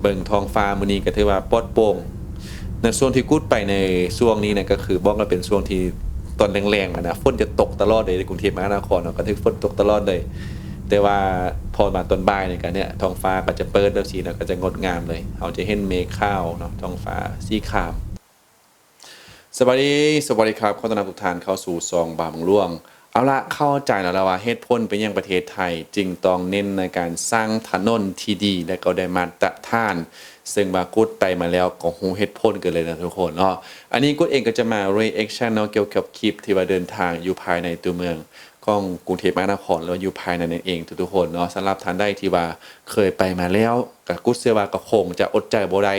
ບິ່ງທ້ອງຟ້າມື້ນີ້ກໍຖືວ່າປອດໂປ່ງ. ໃນຊ່ວງທີ່ກຸດໄປໃນຊ່ວງນີ້ນະ ກໍຄືບອກວ່າເປັນຊ່ວງທີ່ຕອນແລງໆ ຫັ້ນນະ ຝົນຈະຕົກຕະຫຼອດເດ້ ໃນກຸງເທບມະຫານະຄອນເນາະ ກໍຖືຝົນຕົກຕະຫຼອດເລີຍ. ແຕ່ວ່າພໍມາຕອນບ່າຍນີ້ກໍເນຍ ທ້ອງຟ້າກໍຈະເປີດແບບຊີ້ເນາະ ກໍຈະງົດງາມເລີຍ. ເຮົາຈະເຫັນເມກຂາວເນາະ ທ້ອງຟ້າສີຄາມ. ສະບາຍດີ ສະຫວັດດີຄັບ ຂໍຕ້ອນຮັບທຸກທ່ານເຂົ້າສູ່ຊ່ອງບ່າວເມືອງຫຼວງ. ເອົາລະ ເຂົ້າໃຈແລ້ວລະວ່າເຫດຜົນເປັນຫຍັງປະເທດໄທຈຶ່ງຕ້ອງເນັ້ນໃນການສ້າງຖະໜົນທີ່ດີ ແລະ ກໍໄດ້ມາດຕະຖານ, ເຊິ່ງວ່າກຸດໄປມາແລ້ວກໍຮູ້ເຫດຜົນກັນເລີຍນະທຸກຄົນເນາະ. ອັນນີ້ກຸດເອງກໍຈະມາ reaction ເນາະ ກ່ຽວກັບຄລິບທີ່ວ່າເດີນທາງຢູ່ພາຍໃນຕົວເມືອງຂອງກຸງເທບມະຫານະຄອນ ຫຼືວ່າຢູ່ພາຍໃນນັ້ນເອງທຸກໆຄົນເນາະ. ສຳລັບທ່ານໃດທີ່ວ່າເຄີຍໄປມາແລ້ວ ກໍກຸດເຊື່ອວ່າກໍຄົງຈະອົດໃຈບໍ່ໄດ້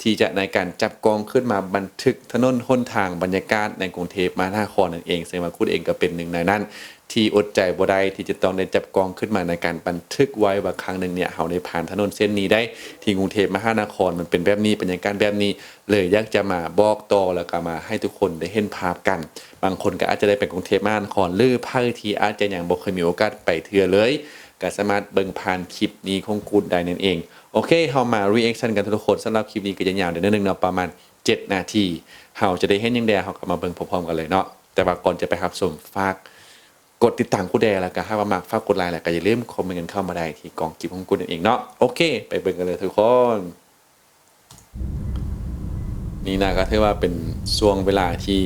ທີ່ຈະໃນການຈັບກ້ອງຂຶ້ນມາບັນທຶກຖະໜົນຫົນທາງ ບັນຍາກາດໃນກຸງເທບມະຫານະຄອນນັ້ນເອງ. ເຊິ່ງວ່າກຸດເອງກໍເປັນໜຶ່ງໃນນັ້ນ ທີ່ອົດໃຈບໍ່ໄດ້ທີ່ຈະຕ້ອງໄດ້ຈັບກ້ອງຂຶ້ນມາໃນການບັນທຶກໄວ້ວ່າຄັ້ງໜຶ່ງເນຍ ເຮົາໄດ້ຜ່ານຖະໜົນເສັ້ນນີ້ໄດ້ ທີ່ກຸງເທບມະຫານະຄອນມັນເປັນແບບນີ້ ບັນຍາກາດແບບນີ້ ເລີຍຢາກຈະມາບອກຕໍ່ ແລ້ວກໍມາໃຫ້ທຸກຄົນໄດ້ເຫັນພາບກັນ. ບາງຄົນກໍອາດຈະໄດ້ໄປກຸງເທບມະຫານະຄອນ ຫຼືໃຜທີ່ອາດຈະຍັງບໍ່ເຄີຍມີໂອກາດໄປເທື່ອເລີຍ ກໍສາມາດເບິ່ງຜ່ານຄລິບນີ້ຂອງກຸດໄດ້ນັ້ນເອງ. ໂອເຄ ເຮົາມາ reaction ກັນທຸກໆຄົນ. ສຳລັບຄລິບນີ້ກໍຈະຍາວໄດ້ໜ້ອຍໜຶ່ງເນາະ ປະມານເຈັດນາທີ. ເຮົາຈະໄດ້ເຫັນຫຍັງແດ່ ເຮົາກໍມາເບິ່ງພ້ອມໆກັນເລີຍເນາະ. ແຕ່ວ່າກ່ອນຈະໄປຮັບຊົມ ຝາກກົດຕິດຕາມກຸດແດ່ ແລ້ວກໍຫາກວ່າມັກ ຝາກກົດໄລ ແລ້ວກໍຢ່າລືມຄອມເມັນກັນເຂົ້າມາໄດ້ທີ່ກ້ອງຄລິບຂອງກຸດນັ້ນເອງເນາະ. ໂອເຄ ໄປເບິ່ງກັນເລີຍທຸກຄົນ. ນີ້ນະ ກໍຖືວ່າເປັນຊ່ວງເວລາທີ່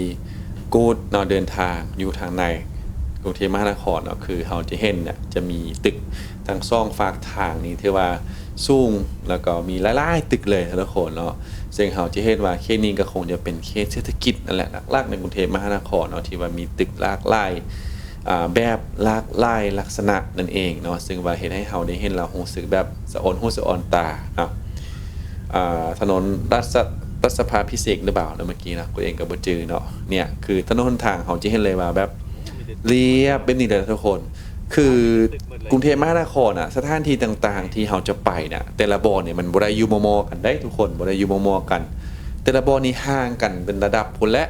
ກູດເນາະ ເດີນທາງຢູ່ທາງໃນກຸງເທບມະຫານະຄອນເນາະ ຄືເຮົາຈະເຫັນນະ ຈະມີຕຶກທັງສອງຟາກທາງນີ້ ຖືວ່າສູງ ແລ້ວກໍມີຫຼາຍໆຕຶກເລີຍທຸກຄົນເນາະ. ເຊິ່ງເຮົາຈະເຫັນວ່າເຂດນີ້ກໍຄົງຈະເປັນເຂດເສດຖະກິດນັ້ນແຫຼະ ຫຼັກໆໃນກຸງເທບມະຫານະຄອນເນາະ ທີ່ວ່າມີຕຶກຫຼາກຫຼາຍ ອ່າ ແບບຫຼາກຫຼາຍລັກສະນະນັ້ນເອງເນາະ. ເຊິ່ງວ່າເຮັດໃຫ້ເຮົາໄດ້ເຫັນແລ້ວຮູ້ສຶກແບບສະອອນຫູສະອອນຕາເນາະ. ອ່າ ຖະໜົນລັດສະ ລັດສະພາພິເສກຫຼືເປົ່າເນາະ ເມື່ອກີ້ເນາະ ກູເອງກໍບໍ່ຈື່ເນາະ. ເນຍ ຄືຖະໜົນຫົນທາງ ເຮົາຈະເຫັນເລີຍວ່າແບບລຽບແບບນີ້ເລີຍນະທຸກຄົນ. ຄືກຸງເທບມະຫານະຄອນນະ ສະຖານທີ່ຕ່າງໆທີ່ເຮົາຈະໄປນະ ແຕ່ລະບ່ອນນີ້ມັນບໍ່ໄດ້ຢູ່ມໍ່ໆກັນເດ້ທຸກຄົນ ບໍ່ໄດ້ຢູ່ມໍ່ໆກັນ. ແຕ່ລະບ່ອນນີ້ຫ່າງກັນເປັນລະດັບພຸ້ນແຫຼະ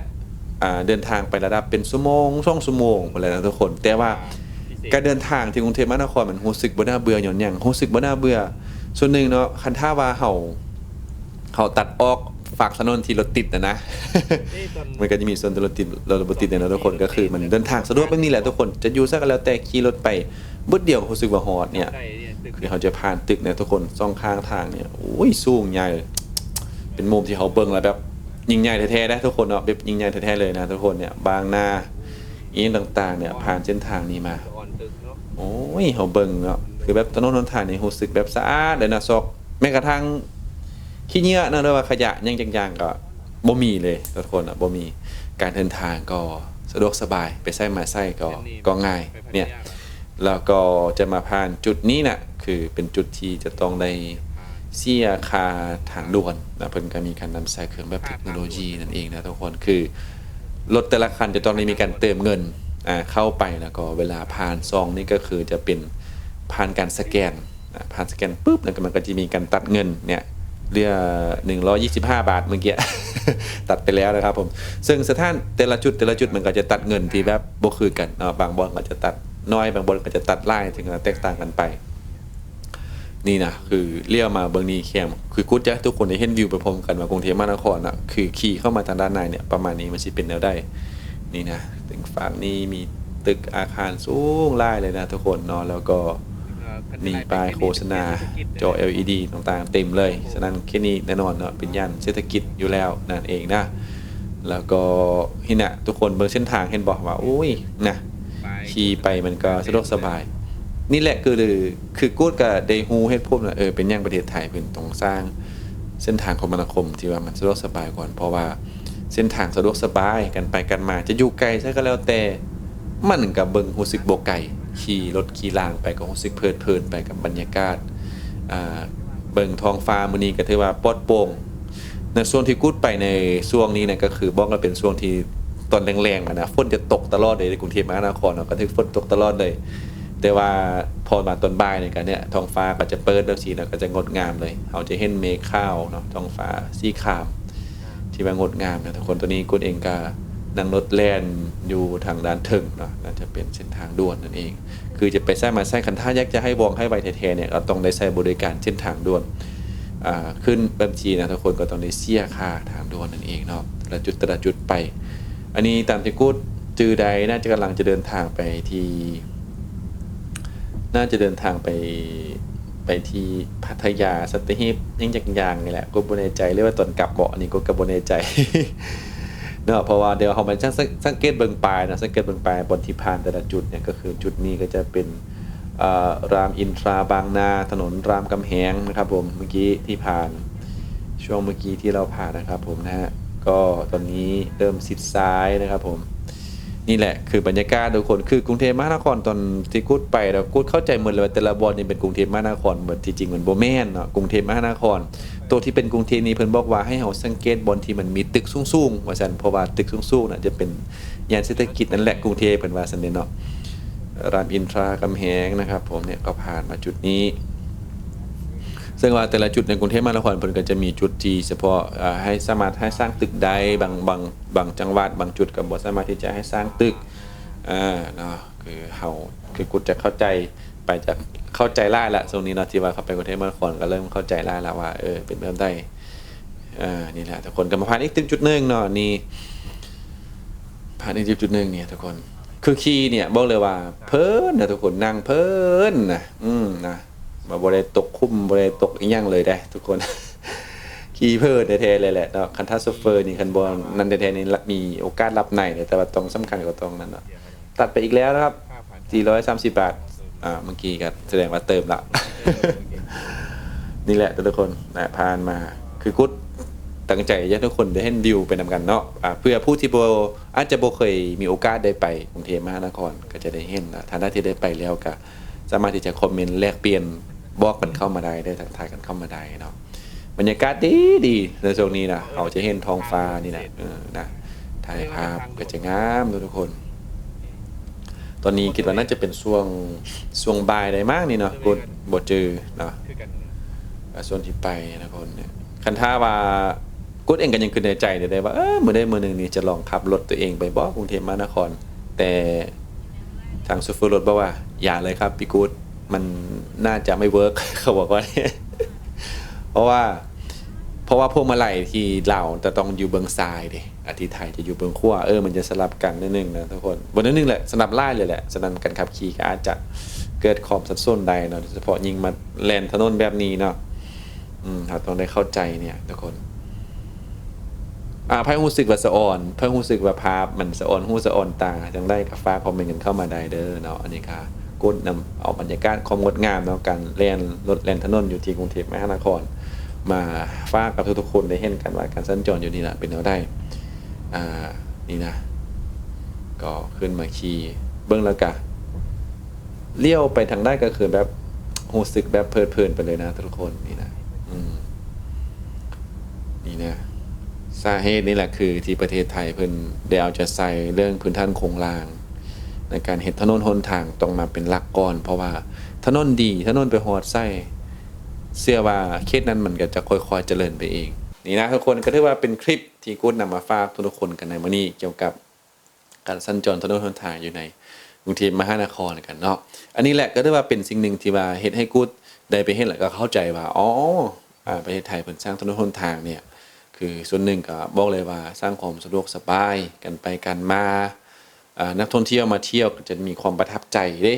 ອ່າ ເດີນທາງໄປລະດັບເປັນຊົ່ວໂມງ ສອງຊົ່ວໂມງພຸ້ນແຫຼະນະທຸກຄົນ. ແຕ່ວ່າການເດີນທາງທີ່ກຸງເທບມະຫານະຄອນມັນຮູ້ສຶກບໍ່ໜ້າເບື່ອ ຍ້ອນຫຍັງ ຮູ້ສຶກບໍ່ໜ້າເບື່ອ ສ່ວນໜຶ່ງເນາະ ຄັນຖ້າວ່າເຮົາ ເຮົາຕັດອອກຟາກຖະໜົນທີ່ລົດຕິດນະນະ ມັນກໍຈະມີສ່ວນທີ່ລົດຕິດ ລົດບໍ່ຕິດເນາະທຸກຄົນ. ກໍຄືມັນເດີນທາງສະດວກແບບນີ້ແຫຼະທຸກຄົນ ຈະຢູ່ໃສກໍແລ້ວແຕ່ ຂີ່ລົດໄປບຶດດຽວກໍຮູ້ສຶກວ່າຮອດເນຍ. ຄືເຮົາຈະຜ່ານຕຶກເນຍທຸກຄົນ ສອງຂ້າງທາງເນຍ ໂອ້ຍ ສູງໃຫຍ່ ເປັນມຸມທີ່ເຮົາເບິ່ງແລ້ວແບບຍິ່ງໃຫຍ່ແທ້ໆເດ້ທຸກຄົນເນາະ ແບບຍິ່ງໃຫຍ່ແທ້ໆເລີຍນະທຸກຄົນເນຍ. ບາງນາ ອີ່ຫຍັງຕ່າງໆເນຍ ຜ່ານເສັ້ນທາງນີ້ມາ ໂອ້ຍ ເຮົາເບິ່ງເນາະ ຄືແບບຖະໜົນຫົນທາງນີ້ຮູ້ສຶກແບບສະອາດເລີຍນະ ຊອກ ແມ້ກະທັ້ງຂີ້ເຫຍື້ອເນາະ ຫຼືວ່າຂະຫຍະຫຍັງຈັກຢ່າງກໍບໍ່ມີເລີຍທຸກຄົນເນາະ ບໍ່ມີ. ການເດີນທາງກໍສະດວກສະບາຍ ໄປໃສມາໃສກໍ ກໍງ່າຍເນຍ. ແລ້ວກໍຈະມາຜ່ານຈຸດນີ້ນະ ຄືເປັນຈຸດທີ່ຈະຕ້ອງໄດ້ເສຍຄ່າທາງດ່ວນນະ ເພິ່ນກໍມີການນຳໃຊ້ເຄື່ອງແບບເທັກໂນໂລຢີນັ້ນເອງນະທຸກຄົນ. ຄືລົດແຕ່ລະຄັນຈະຕ້ອງໄດ້ມີການເຕີມເງິນ ອ່າ ເຂົ້າໄປ ແລ້ວກໍເວລາຜ່ານຊ່ອງນີ້ກໍຄືຈະເປັນຜ່ານການສະແກນ ອາ ຜ່ານສະແກນປຶບ ແລ້ວກໍມັນກໍຈະມີການຕັດເງິນເນຍ ເຫຼືອໜຶ່ງຮ້ອຍຊາວຫ້າບາດເມື່ອກີ້ ຕັດໄປແລ້ວນະຄັບຜົມ. ເຊິ່ງສະຖານແຕ່ລະຈຸດ ແຕ່ລະຈຸດມັນກໍຈະຕັດເງິນທີ່ແບບບໍ່ຄືກັນເນາະ ບາງບ່ອນກໍຈະຕັດໜ້ອຍ ບາງບ່ອນກໍຈະຕັດຫຼາຍ ເຊິ່ງກໍແຕກຕ່າງກັນໄປ. ນີ້ນະ ຄືລ້ຽວມາເບິ່ງນີ້ແຄມ ຄືກຸດຈະໃຫ້ທຸກຄົນໄດ້ເຫັນວິວໄປພ້ອມກັນວ່າກຸງເທບມະຫານະຄອນນະ ຄືຂີ່ເຂົ້າມາທາງດ້ານໃນເນຍ ປະມານນີ້ມັນຊິເປັນແນວໃດ. ນີ້ນະ ເທິງຟາກນີ້ມີຕຶກອາຄານສູງຫຼາຍເລີຍນະທຸກຄົນເນາະ ແລ້ວກໍມີປ້າຍໂຄສະນາ ຈໍ ແອລອີດີ ຕ່າງໆເຕັມເລີຍ. ສະນັ້ນ ເຂດນີ້ແນ່ນອນເນາະ ເປັນຍ່ານເສດຖະກິດຢູ່ແລ້ວນັ້ນເອງນະ. ແລ້ວກໍເຫັນນະ ທຸກຄົນເບິ່ງເສັ້ນທາງເຫັນບໍ່ວ່າ ໂອ້ຍ ນະ ຂີ່ໄປມັນກໍສະດວກສະບາຍ. ນີ້ແຫຼະ ຄື ຄືກູດກໍໄດ້ຮູ້ເຫດຜົນວ່າ ເອີ ເປັນຫຍັງປະເທດໄທເພິ່ນຕ້ອງສ້າງເສັ້ນທາງຄົມມະນາຄົມທີ່ວ່າມັນສະດວກສະບາຍກ່ອນ ເພາະວ່າ ເສັ້ນທາງສະດວກສະບາຍ ການໄປການມາຈະຢູ່ໃກ້ໃສກໍແລ້ວແຕ່ ມັນກໍເບິ່ງຮູ້ສຶກບໍ່ໄກ ຂີ່ລົດຂີ່ລາງໄປກໍຮູ້ສຶກເພີດເພີນໄປກັບບັນຍາກາດ. ອ່າ ເບິ່ງທ້ອງຟ້າມື້ນີ້ກໍຖືວ່າປອດໂປ່ງ. ໃນຊ່ວງທີ່ກຸດໄປໃນຊ່ວງນີ້ນະ ກໍຄືບອກວ່າເປັນຊ່ວງທີ່ຕອນແລງໆ ຫັ້ນນະ ຝົນຈະຕົກຕະຫຼອດເດ້ ໃນກຸງເທບມະຫານະຄອນເນາະ ກໍຖືຝົນຕົກຕະຫຼອດເລີຍ. ແຕ່ວ່າພໍມາຕອນບ່າຍນີ້ກໍເນຍ ທ້ອງຟ້າກໍຈະເປີດແບບຊີ້ ແລ້ວກໍຈະງົດງາມເລີຍ. ເຮົາຈະເຫັນເມກຂາວເນາະ ທ້ອງຟ້າສີຄາມ ທີ່ວ່າງົດງາມນະທຸກຄົນ. ຕອນນີ້ກຸດເອງກໍນັ່ງລົດແລ່ນຢູ່ທາງດ້ານເທິງເນາະ ໜ້າຈະເປັນເສັ້ນທາງດ່ວນນັ້ນເອງ ຄືຈະໄປໃສມາໃສ. ຄັນຖ້າຢາກຈະໃຫ້ວ່ອງໃຫ້ໄວແທ້ໆເນຍ ກໍຕ້ອງໄດ້ໃຊ້ບໍລິການເສັ້ນທາງດ່ວນ ອ່າ ຂຶ້ນແບບຊີ້ນະ ທຸກຄົນກໍຕ້ອງໄດ້ເສຍຄ່າທາງດ່ວນນັ້ນເອງເນາະ ແຕ່ລະຈຸດ ແຕ່ລະຈຸດໄປ. ອັນນີ້ຕາມທີ່ກູດຈື່ໄດ້ ໜ້າຈະກຳລັງຈະເດີນທາງໄປທີ່ ໜ້າຈະເດີນທາງໄປ ໄປທີ່ພັດທະຍາ ສັດຕະຫີບ ຫຍັງຈັກຢ່າງນີ້ແຫຼະ ກູດບໍ່ແນ່ໃຈ ຫຼືວ່າຕອນກັບເບາະ ອັນນີ້ກູດກໍບໍ່ແນ່ໃຈເນາະ. ເພາະວ່າດຽວເຮົາມາສັງ ສັງ ສັງເກດເບິ່ງປ້າຍເນາະ ສັງເກດເບິ່ງປ້າຍບ່ອນທີ່ຜ່ານແຕ່ລະຈຸດເນຍ ກໍຄືຈຸດນີ້ກໍຈະເປັນ ເອີ ຣາມອິນທຣາບາງນາ ຖະໜົນລາມຄຳແຫງນະຄັບຜົມ. ເມື່ອກີ້ທີ່ຜ່ານ ຊ່ວງເມື່ອກີ້ທີ່ເຮົາຜ່ານນະຄັບຜົມນະ ກໍຕອນນີ້ເລີ່ມຊິດຊ້າຍນະຄັບຜົມ. ນີ້ແຫຼະຄືບັນຍາກາດທຸກຄົນ ຄືກຸງເທບມະຫານະຄອນ ຕອນທີ່ກູດໄປແລ້ວ ກູດເຂົ້າໃຈໝົດເລີຍວ່າແຕ່ລະບ່ອນນີ້ເປັນກຸງເທບມະຫານະຄອນເບິດ. ທີ່ຈິງມັນບໍ່ແມ່ນເນາະ ກຸງເທບມະຫານະຄອນ ໂຕທີ່ເປັນກຸງເທບນີ້ເພິ່ນບອກວ່າໃຫ້ເຮົາສັງເກດບ່ອນທີ່ມັນມີຕຶກສູງໆ ວ່າຊັ້ນ ເພາະວ່າຕຶກສູງໆນະຈະເປັນ ຍ່ານເສດຖະກິດນັ້ນແຫຼະ ກຸງເທບເພິ່ນວ່າຊັ້ນເດເນາະ. ຣາມອິນທຣາກຳແຫງນະຄັບຜົມ ເນຍ ກໍຜ່ານມາຈຸດນີ້ ເຊິ່ງວ່າແຕ່ລະຈຸດໃນກຸງເທບມະຫານະຄອນ ເພິ່ນກໍຈະມີຈຸດທີ່ສະເພາະ ເອີ ໃຫ້ສາມາດໃຫ້ສ້າງຕຶກໄດ້ ບາງ ບາງ ບາງຈັງຫວັດ ບາງຈຸດກໍບໍ່ສາມາດທີ່ຈະໃຫ້ສ້າງຕຶກ ເອີ ເນາະ. ຄືເຮົາ ຄືກູດຈະເຂົ້າໃຈ ໄປຈະເຂົ້າໃຈຫຼາຍລະຊ່ວງນີ້ເນາະ ທີ່ວ່າເຂົ້າໄປກຸງເທບມະຫານະຄອນ ກໍເລີ່ມເຂົ້າໃຈຫຼາຍລະວ່າ ເອີ ເປັນແບບໃດ. ເອີ ນີ້ແຫຼະ ທຸກຄົນກໍມາຜ່ານອີກຕຶກຈຸດໜຶ່ງເນາະ ນີ້ ຜ່ານອີກຈຸດໜຶ່ງນີ້ທຸກຄົນ ຄືຂີ່ເນຍ ບອກເລີຍວ່າເພີນນະທຸກຄົນ ນັ່ງເພີນນະ ອືມ ນະ ບໍ່ ບໍ່ໄດ້ຕົກຂຸມ ບໍ່ໄດ້ຕົກອີ່ຫຍັງເລີຍເດ້ທຸກຄົນ ຂີ່ເພີນແທ້ໆເລີຍແຫຼະເນາະ. ຄັນຖ້າໂຊເຟີນີ້ ຄັນບໍ່ນັ້ນແທ້ໆນີ້ ມີໂອກາດຫຼັບໃນເດ້ ແຕ່ວ່າຕ້ອງ ສຳຄັນກໍຕ້ອງນັ້ນເນາະ. ຕັດໄປອີກແລ້ວນະຄັບ ສີ່ຮ້ອຍສາມສິບບາດ ອ່າ ເມື່ອກີ້ກໍສະແດງວ່າເຕີມລະ ນີ້ແຫຼະທຸກຄົນນະ ຜ່ານມາ ຄືກູດຕັ້ງໃຈຢາກໃຫ້ທຸກຄົນໄດ້ເຫັນວິວໄປນຳກັນເນາະ ອ່າ ເພື່ອຜູ້ທີ່ບໍ່ ອາດຈະບໍ່ເຄີຍມີໂອກາດໄດ້ໄປກຸງເທບມະຫານະຄອນ ກໍຈະໄດ້ເຫັນນະ. ທ່ານໃດທີ່ໄດ້ໄປແລ້ວກໍສາມາດທີ່ຈະຄອມເມັນແລກປ່ຽນບອກກັນເຂົ້າມາໄດ້ເດີ ທັກທາຍກັນເຂົ້າມາໄດ້ເນາະ. ບັນຍາກາດດີໆ ໃນຊ່ວງນີ້ນະ ເຮົາຈະເຫັນທ້ອງຟ້ານີ້ນະ ເອີ ນະ ຖ່າຍພາບກໍຈະງາມເນາະທຸກຄົນ. ຕອນນີ້ຄິດວ່າໜ້າຈະເປັນຊ່ວງ ຊ່ວງບ່າຍໄດ້ມັ້ງນີ້ເນາະ ກູດບໍ່ຈື່ເນາະ ວ່າຊ່ວງທີ່ໄປນະທຸກຄົນ. ຄັນຖ້າວ່າ ກູດເອງກໍຍັງຄິດໃນໃຈເດ້ວ່າ ເອີ ມື້ໃດມື້ໜຶ່ງນີ້ຈະລອງຂັບລົດຕົວເອງໄປບໍກຸງເທບມະຫານະຄອນ ແຕ່ທາງໂຊເຟີລົດບອກວ່າ ຢ່າເລີຍຄັບ ພີ່ກູດ ມັນໜ້າຈະໄມ່ເວີກ ເຂົາບອກວ່າ ເພາະວ່າ ເພາະວ່າພວງມາໄລທີ່ລາວຈະຕ້ອງຢູ່ເບື້ອງຊ້າຍເດ້ ອາ ທີ່ໄທຈະຢູ່ເບື້ອງຂວາ ເອີ ມັນຈະສະຫຼັບກັນໜ້ອຍໜຶ່ງນະທຸກຄົນ ບໍ່ໜ້ອຍໜຶ່ງແຫຼະ ສະຫຼັບຫຼາຍເລີຍແຫຼະ. ສະນັ້ນການຂັບຂີ່ກໍອາດຈະເກີດຄວາມສັບສົນໄດ້ເນາະ ໂດຍສະເພາະຍິ່ງມາແລ່ນຖະໜົນແບບນີ້ເນາະ. ອືມ ເຮົາຕ້ອງໄດ້ເຂົ້າໃຈເນຍທຸກຄົນ. ອ່າ ໃຜຮູ້ສຶກວ່າສະອອນ ໃຜຮູ້ສຶກວ່າພາບມັນສະອອນຫູສະອອນຕາຈັ່ງໃດ ກໍຝາກຄອມເມັນກັນເຂົ້າມາໄດ້ເດີເນາະ. ອັນນີ້ກໍກູດນຳເອົາບັນຍາກາດຄວາມງົດງາມເນາະ ການແລ່ນລົດແລ່ນຖະໜົນຢູ່ທີ່ກຸງເທບມະຫານະຄອນ ມາຝາກກັບທຸກໆຄົນໄດ້ເຫັນກັນວ່າ ການສັນຈອນຢູ່ນີ້ນະເປັນແນວໃດ. ອ່າ ນີ້ນະ ກໍຂຶ້ນມາຂີ່ເບິ່ງແລ້ວກະ ລ້ຽວໄປທາງໃດກໍຄືແບບ ຮູ້ສຶກແບບເພີດເພີນໄປເລີຍນະທຸກຄົນ ນີ້ນະ. ອືມ ນີ້ນະ ສາເຫດນີ້ແຫຼະ ຄືທີ່ປະເທດໄທເພິ່ນໄດ້ເອົາໃຈໃສ່ເລື່ອງພື້ນຖານໂຄງລ່າງ ໃນການເຮັດຖະໜົນຫົນທາງຕ້ອງມາເປັນຫຼັກກ່ອນ ເພາະວ່າຖະໜົນດີ ຖະໜົນໄປຮອດໃສ ເຊື່ອວ່າເຂດນັ້ນມັນກໍຈະຄ່ອຍໆຈະເລີນໄປເອງ. ນີ້ນະທຸກຄົນ ກໍຖືວ່າເປັນຄລິບທີ່ກູດນຳມາຝາກທຸກໆຄົນກັນໃນມື້ນີ້ ກ່ຽວກັບ ການສັນຈອນຖະໜົນຫົນທາງຢູ່ໃນກຸງເທບມະຫານະຄອນກັນເນາະ. ອັນນີ້ແຫຼະກໍຖືວ່າເປັນສິ່ງໜຶ່ງທີ່ວ່າເຮັດໃຫ້ກູດໄດ້ໄປເຫັນ ແລ້ວກໍເຂົ້າໃຈວ່າ ອໍ ອາ ປະເທດໄທເພິ່ນສ້າງຖະໜົນຫົນທາງເນຍ ຄືສ່ວນໜຶ່ງກໍບອກເລີຍວ່າສ້າງຄວາມສະດວກສະບາຍ ການໄປການມາ ອາ ນັກທ່ອງທ່ຽວມາທ່ຽວກໍຈະມີຄວາມປະທັບໃຈເດ້.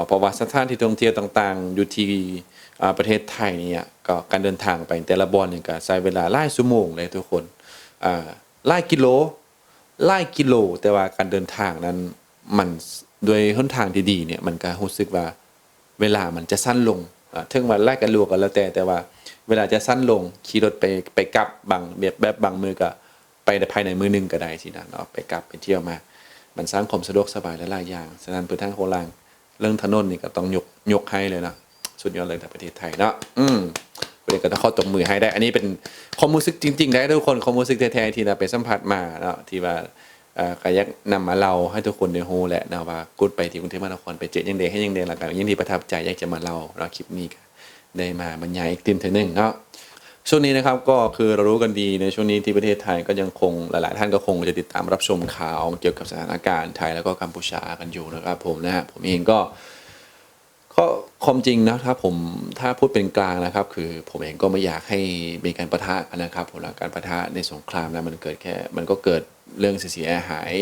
ເພາະວ່າສະຖານທີ່ທ່ອງທ່ຽວຕ່າງໆຢູ່ທີ່ ອາ ປະເທດໄທເນຍ ກໍການເດີນທາງໄປແຕ່ລະບ່ອນນີ້ກໍໃຊ້ເວລາຫຼາຍຊົ່ວໂມງເລີຍທຸກຄົນ ອາ ຫຼາຍກິໂລ ຫຼາຍກິໂລ ແຕ່ວ່າການເດີນທາງນັ້ນ ມັນ ດ້ວຍຫົນທາງທີ່ດີເນຍ ມັນກະຮູ້ສຶກວ່າເວລາມັນຈະສັ້ນລົງ ອາ ເຖິງວ່າຫຼາຍກະຫຼວງກໍແລ້ວແຕ່ ແຕ່ວ່າເວລາຈະສັ້ນລົງ ຂີ່ລົດໄປ ໄປກັບ ບາງ ແບບ ແບບບາງມື້ກະໄປພາຍໃນມື້ໜຶ່ງກໍໄດ້ຊີ້ນະເນາະ ໄປກັບໄປທ່ຽວມາ ມັນສ້າງຄວາມສະດວກສະບາຍຫຼາຍໆຢ່າງ. ສະນັ້ນ ພື້ນຖານໂຄງລ່າງ ເລື່ອງຖະໜົນນີ້ກໍຕ້ອງຍົກ ຍົກໃຫ້ເລີຍເນາະ ສຸດຍອດເລີຍໃນປະເທດໄທເນາະ. ອືມ ຜູ້ໃດກໍຕ້ອງຂໍຕົບມືໃຫ້ໄດ້ ອັນນີ້ເປັນຄວາມຮູ້ສຶກຈິງໆໄດ໋ທຸກຄົນ ຄວາມຮູ້ສຶກແທ້ໆທີ່ໄດ້ໄປສຳຜັດມາເນາະ ທີ່ວ່າ ເອີ ກໍຢາກນຳມາເລົ່າໃຫ້ທຸກຄົນໄດ້ຮູ້ແຫຼະເນາະ ວ່າກູດໄປທີ່ກຸງເທບມະຫານະຄອນ ໄປເຈີຫຍັງແດ່ ເຫັນຫຍັງແດ່ ແລ້ວກໍຍິນດີປະທັບໃຈ ຢາກຈະມາເລົ່າເນາະ ຄລິບນີ້ກໍໄດ້ມາບັນຍາຍອີກຕື່ມເທື່ອໜຶ່ງເນາະ. ຊ່ວງນີ້ນະຄັບ ກໍຄືເຮົາຮູ້ກັນດີໃນຊ່ວງນີ້ທີ່ປະເທດໄທກໍຍັງຄົງ ຫຼາຍໆທ່ານກໍຄົງຈະຕິດຕາມຮັບຊົມຂ່າວກ່ຽວກັບສະຖານະການໄທ ແລ້ວກໍກຳປູຊາກັນຢູ່ນະຄັບຜົມນະ. ຜົມເອງກໍ ຂ ก็ความจริงนะครับผม ถ้าพูดเป็นกลางนะครับ คือผมเองก็ไม่อยากให้มีการปะทะกันนะครับ ผมว่าการปะทะในสงครามนะ มันเกิดแค่ มันก็เกิดเรื่องเสียหาย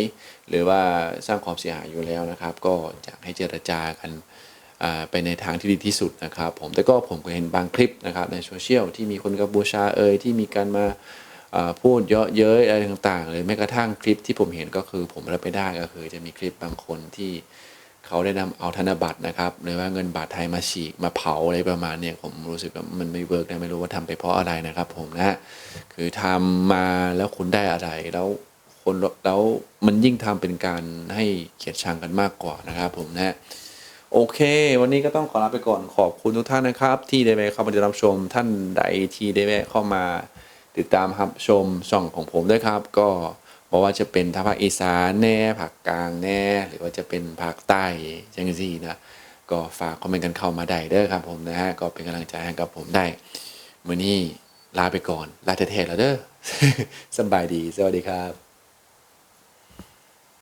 หรือว่าสร้างความเสียหายอยู่แล้วนะครับ ก็อยากให้เจรจากัน อ่า ไปในทางที่ดีที่สุดนะครับผม แต่ก็ผมก็เห็นบางคลิปนะครับในโซเชียลที่มีคนกัมพูชาเอย ที่มีการมา อ่า พูดเยาะเย้ยอะไรต่างๆ หรือแม้กระทั่งคลิปที่ผมเห็นก็คือผมรับไม่ได้ ก็คือจะมีคลิปบางคนที่เขาได้นำเอาธนบัตรนะครับ หรือว่าเงินบาทไทยมาฉีก มาเผาอะไรประมาณเนี้ย ผมรู้สึกว่ามันไม่เวิร์กนะ ไม่รู้ว่าทำไปเพราะอะไรนะครับผมนะ คือทำมาแล้วคุณได้อะไร แล้วคน แล้วมันยิ่งทำเป็นการให้เกียรติชังกันมากกว่านะครับผมนะ โอเค วันนี้ก็ต้องขอลาไปก่อน ขอบคุณทุกท่านนะครับ ที่ได้แวะเข้ามาติดตามชม ท่านใดที่ได้แวะเข้ามาติดตามรับชมช่องของผมด้วยครับ ก็บ่ว่าจะเป็นทางภาคอีสานแน่ ภาคกลางแน่ หรือว่าจะเป็นภาคใต้จั่งซี้นะ ก็ฝากคอมเมนต์กันเข้ามาได้เด้อครับผมนะฮะ ก็เป็นกำลังใจให้กับผมได้ มื้อนี้ลาไปก่อน ลาแท้ๆ แล้วเด้อ สำบายดี สวัสดีครับ